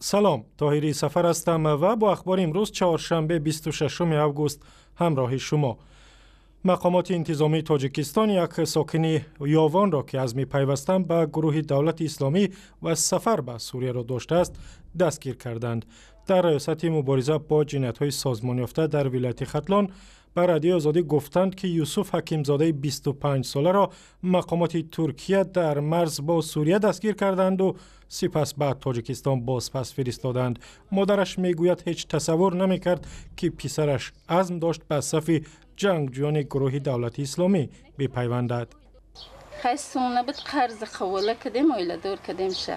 Салом, Тоҳирӣ Сафар ҳастам ва бо ахбори имрӯз, чоршанбе, 26 август, ҳамроҳи шумо. Мақомоти интизомии Тоҷикистон як сокини Ёвонро, ки азми пайвастан ба гурӯҳи Давлати Исломӣ ва сафар ба Сурияро доштааст, дастгир карданд. Дар Раёсати мубориза бо ҷиноятҳои созмонёфта дар вилояти Хатлон ба Радиои Озодӣ гуфтанд, ки Юсуф Ҳакимзодаи 25-соларо мақомоти Туркия дар марз бо Сурия дастгир карданду сипас ба Тоҷикистон бозпас фиристоданд. Модараш мегӯяд, ҳеҷ тасаввур намекард, ки писараш азм дошт ба сафи ҷангҷӯёни гурӯҳи Давлати Исломӣ бипайвандад. Хай, сум набуд, қарзи қавола кардем, оиладор кардем ша.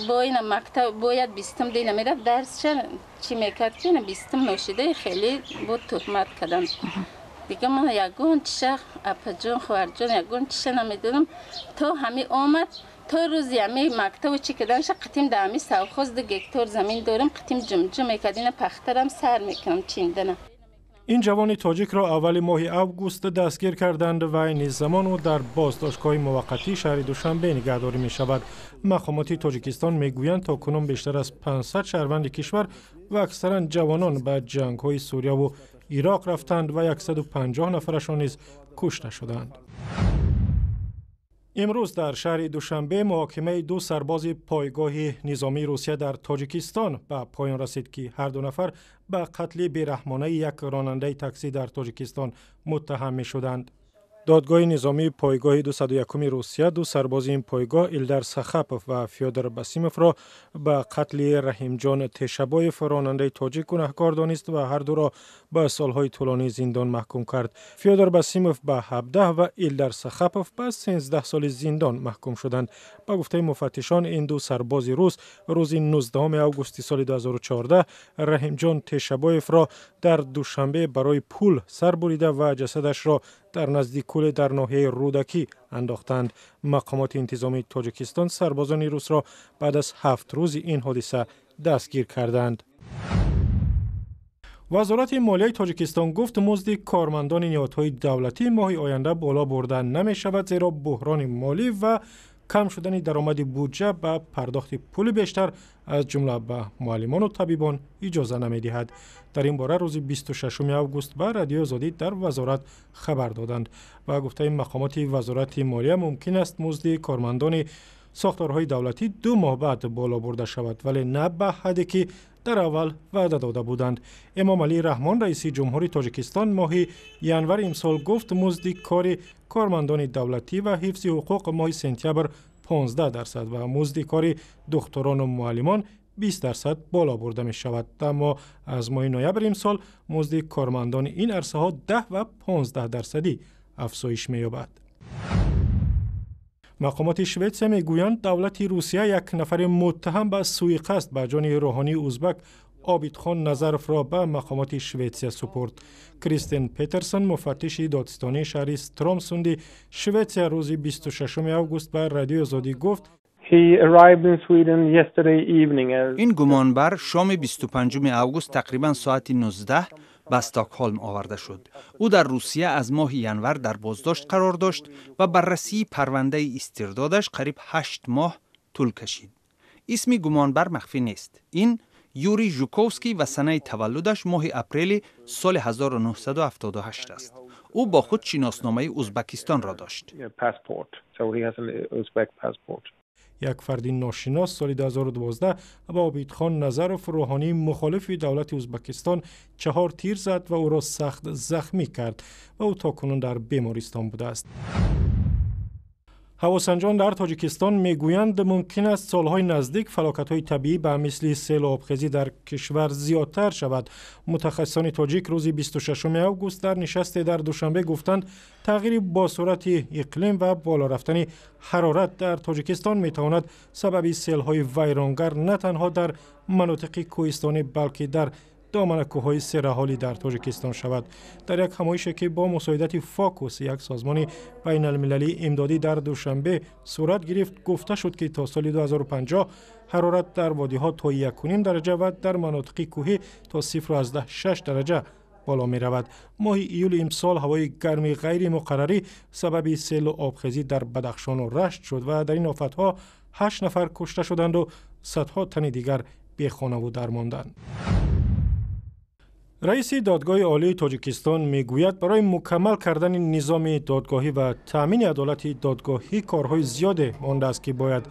Бо ина мактаб бояд бистум дина мерафт, дарсша чӣ мекард, ки ина бистум ношидаи хеле буд, туҳмат карданд. Дига ман ягон чиша, апаҷон, хоҳарҷон, ягон чиша намедонам. То ҳами омад, то рӯзи ҳами мактабу чӣ карданша, қитим да ҳами совхоз 2 гектор замин дорем, қитим ҷумҷум мекард. Ина пахтарам сар мекунам чиндана. Ин ҷавони тоҷикро аввали моҳи август дастгир карданд ва айни замон ӯ дар боздоштгоҳи муваққатии шаҳри Душанбе нигаҳдорӣ мешавад. Мақомоти Тоҷикистон мегӯянд, то кунун бештар аз 500 шаҳрванди кишвар ва аксаран ҷавонон ба ҷангҳои Сурияву Ироқ рафтанд ва 150 нафарашон низ кушта шуданд. Имрӯз дар шаҳри Душанбе муҳокимаи ду сарбози пойгоҳи низомии Русия дар Тоҷикистон ба поён расид, ки ҳар ду нафар ба қатли бераҳмонаи як ронандаи таксӣ дар Тоҷикистон муттаҳам мешуданд. Додгоҳи низомии пойгоҳи 201-уми Русия ду сарбози ин пойгоҳ, Илдар Сахапов ва Фёдор Басимовро, ба қатли Раҳимҷон Тешабоев, ронандаи тоҷик, гунаҳкор донист ва ҳар дуро ба солҳои тӯлонии зиндон маҳкум кард. Фёдор Басимов ба 17 ва Илдар Сахапов ба 13 соли зиндон маҳкум шуданд. Ба гуфтаи муфаттишон, ин ду сарбози рус рӯзи 19 августи соли 2014 Раҳимҷон Тешабоевро дар Душанбе барои пул сар бурида ва ҷасадашро дар назди кӯле дар ноҳияи Рӯдакӣ андохтанд. Мақомоти интизомии Тоҷикистон сарбозони русро баъд аз 7 рӯзи ин ҳодиса дастгир карданд. Вазорати молияи Тоҷикистон гуфт, музди кормандони ниҳодҳои давлатӣ моҳи оянда боло бурда намешавад, зеро буҳрони молӣ ва кам шудани даромади буҷа ба пардохти пули бештар, аз ҷумла ба муаллимону табибон, иҷоза намедиҳад. Дар ин бора рӯзи 26 август ба Радиои Озодӣ дар вазорат хабар доданд. Ба гуфтаи мақомоти Вазорати молия, мумкин аст музди кормандони сохторҳои давлатӣ 2 моҳ баъд боло бурда шавад, вале на ба ҳадде, ки дар аввал ваъда дода буданд. Эмомалӣ Раҳмон, раиси ҷумҳури Тоҷикистон, моҳи январи имсол гуфт, музди кори кормандони давлатӣ ва ҳифзи ҳуқуқ моҳи сентябр 15% ва музди кори духтурону муаллимон 20% боло бурда мешавад. Аммо аз моҳи ноябри имсол музди кормандони ин арсаҳо 10 ва 15 дарсадӣ афзоиш меёбад. Мақомоти Шветсия мегӯянд, давлати Русия як нафари муттаҳам ба суиқасд ба ҷони рӯҳонии узбак Обидхон Назаровро ба мақомоти Шветсия супурд. Кристин Петерсон, муфаттиши додстонии шаҳри Стромсунди Шветсия, рӯзи 26 август ба Радиои Озодӣ гуфт: Ин гумонбар шоми 25 август тақрибан соати 19 ба Стокҳолм оварда шуд. Ӯ дар Русия аз моҳи январ дар боздошт қарор дошт ва баррасии парвандаи истирдодаш қариб 8 моҳ тӯл кашид. Исми гумонбар махфӣ нест. Ин Юрий Жуковский ва санаи таваллудаш моҳи апрели соли 1978 аст. Ӯ бо худ шиносномаи Узбакистонро дошт. Як фарди ношинос соли 2012 ба Обидхон Назаров, рӯҳонии мухолифи давлати Узбакистон, чаҳор тир зад ва ӯро сахт захмӣ кард ва ӯ то кунун дар бемористон будааст. Ҳавосанҷон дар Тоҷикистон мегӯянд, мумкин аст солҳои наздик фалокатҳои табиӣ ба мисли селу обхезӣ дар кишвар зиёдтар шавад. Мутахассисони тоҷик рӯзи 26 август дар нишасте дар Душанбе гуфтанд, тағйири босуръати иқлим ва боло рафтани ҳарорат дар Тоҷикистон метавонад сабаби селҳои вайронгар на танҳо дар манотиқи кӯҳистонӣ, балки дар доманакӯҳҳои сераҳолӣ дар Тоҷикистон шавад. Дар як ҳамоише, ки бо мусоидати Фокус, як созмони байналмилалии имдодӣ, дар Душанбе сурат гирифт, гуфта шуд, ки то соли 2050 ҳарорат дар водиҳо то 1,5 дараҷа ва дар манотиқи кӯҳӣ то 0,6 дараҷа боло меравад. Моҳи июли имсол ҳавои гарми ғайримуқаррарӣ сабаби селу обхезӣ дар Бадахшону Рашт шуд ва дар ин офатҳо 8 нафар кушта шуданду садҳо тани дигар бехонаву дар монданд. Раиси Додгоҳи Олии Тоҷикистон мегӯяд, барои мукаммал кардани низоми додгоҳӣ ва таъмини адолати додгоҳӣ корҳои зиёде мондааст, ки бояд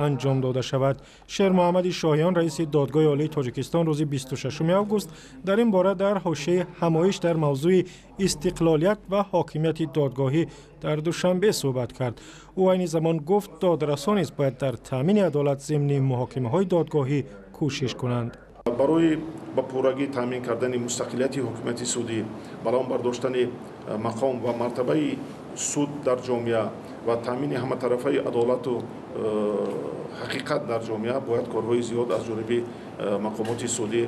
анҷом дода шавад. Шермуҳаммади Шоҳиён, раиси Додгоҳи Олии Тоҷикистон, рӯзи 26 август дар ин бора дар ҳошияи ҳамоиш дар мавзӯи истиқлолият ва ҳокимияти додгоҳӣ дар Душанбе суҳбат кард. Ӯ айни замон гуфт, додрасон низ бояд дар таъмини адолат зимни муҳокимаҳои додгоҳӣ кӯшиш кунанд. Барои ба пуррагӣ таъмин кардани мустақилияти ҳокимияти судӣ, баланд бардоштани мақом ва мартабаи суд дар ҷомеа ва таъмини ҳаматарафаи адолату ҳақиқат дар ҷомеа бояд корҳои зиёд аз ҷониби мақомоти судӣ,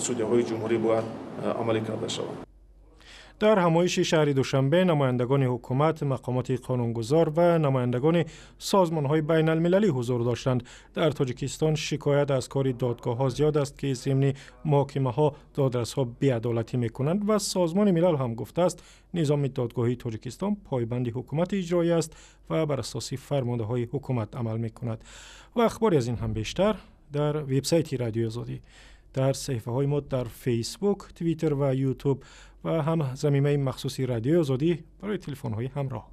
судяҳои ҷумҳурӣ бояд амалӣ карда шаванд. Дар ҳамоиши шаҳри Душанбе намояндагони ҳукумат, мақомоти қонунгузор ва намояндагони созмонҳои байналмилалӣ ҳузур доштанд. Дар Тоҷикистон шикоят аз кори додгоҳҳо зиёд аст, ки зимни муҳокимаҳо додрасҳо беадолатӣ мекунанд ва Созмони Милал ҳам гуфтааст, низоми додгоҳии Тоҷикистон пойбанди ҳукумати иҷроӣ аст ва бар асоси фармондаҳои ҳукумат амал мекунад. Ва ахбори аз ин ҳам бештар дар вебсайти Радиои Озодӣ, дар саҳифаҳои мо дар Фейсбук, Твиттер ва Ютуб ва ҳам замимаи махсуси Радиои Озодӣ барои телефонҳои ҳамроҳ.